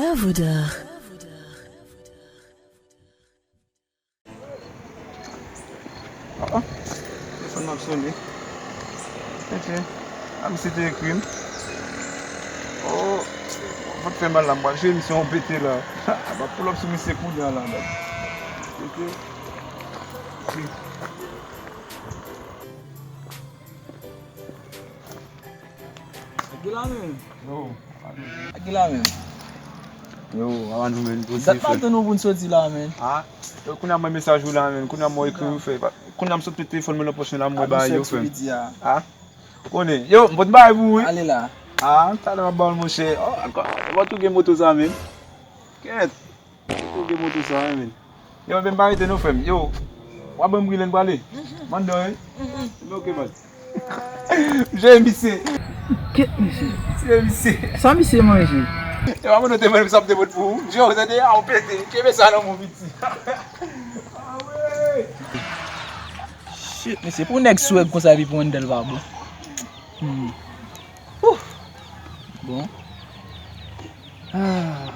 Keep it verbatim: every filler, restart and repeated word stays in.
Œuvre d'art. Ah, ah. Telefòn nan ap sone. Tete. Ah, misye te ekri m. Oh, vant fè mal la, m pral jwe misye yon pete la. M ap pull up sou misye kounye a la, man. Tete. Gila menm. Yo. Gila menm. Yo, awa nou menm. Dat maten nou pou n soti la menm. Ah, yo, kounye a m wè mesaj ou la menm. Kounye a m wè ekri ou fè. Kounye a m sot pete telefòn mwen nan pòch mwen la, m wè bagay yo fè. Ah, ou konnen. Yo, m pot bagay pou ou, wi. Ale la. Ah, talè m ap ba w l, monchè. Oh, ankò. Ou tou gen moto sa menm. Kèt. Ou gen moto sa, wi, menm. Yo, men pa rete non, frè m. Yo, w ap ban m brile n prale? Mandan, wi. Men ok, man. Msye, misye. Kèt misye. Msye, misye. Sa misye manje? Yo, avan nou te manje, sa m te pot pou ou. Yo, tande, a, ou pete. Kenbe sa nan men w, piti. Ah, wi. Shit, mesye, pou nèg swag konsa epi pou Wendell pa bon. Hmm. Ouh. Bon. Ah.